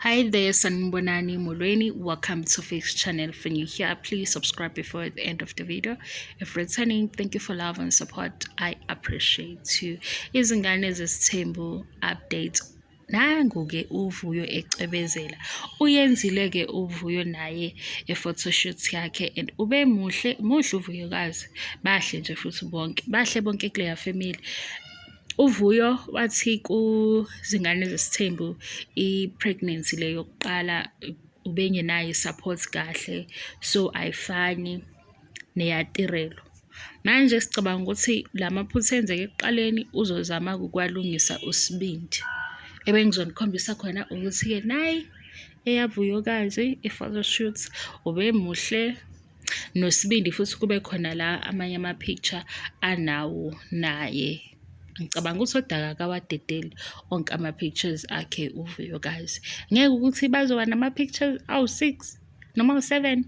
Hi there, Sanibonani Molweni. Welcome to Fix Channel. If you're new here, please subscribe before the end of the video. If returning, thank you for love and support. I appreciate you. Izingane zesithembu update. Nangu-ke uVuyo ecwebezela. Uyenzile-ke uVuyo naye e-photoshoot yakhe and ube muhle, muhle uVuyokazi. Bahle nje futhi bonke. Bahle bonke kuleya family. UVuyo wathi kuzingane zesithembu i-pregnancy le yokuqala ubengenayo i-support kahle so ayifani neyaTirelo. Manje sicabanga ukuthi la maphutha enzeke ekuqaleni uzozama-ke ukuwalungisa uSibindi. Ebengizonikhombisa khona ukuthi-ke nayi eyaVuyokazi i-photoshoot ubemuhle noSibindi futhi kube khona la amanye ama-picture anawo naye. Ngicabanga ukuthi oDaka akawadedeli onke ama-pictures akhe uVuyokazi. Ngeke ukuthi bazoba nama-pictures awu-six noma awu-seven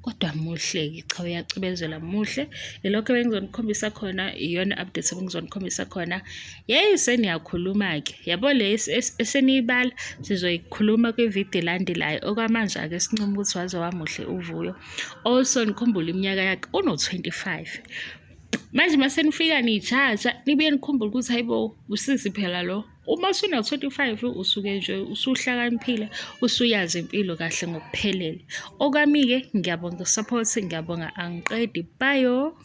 kodwa muhle-ke cha uyacwebezela muhle. Ilokho ebengizonikhombisa khona iyona update ebengizonikhombisa khona. Yeyi seniyakhuluma-ke yabo le eseniyibala sizoyikhuluma kwividiyo elandelayo. Okwamanje ake sinqume ukuthi waze wamuhle uVuyo. Also nikhumbule iminyaka yakhe uno-25. Manje uma senifika nijaja nibuye nikhumbule ukuthi hayibo usisi phela lo. Uma usuna-25 usuke nje usuhlakaniphile usuyazi impilo kahle ngokuphelele. Okwami-ke ngiyabonga support ngiyabonga angiqedi bayo.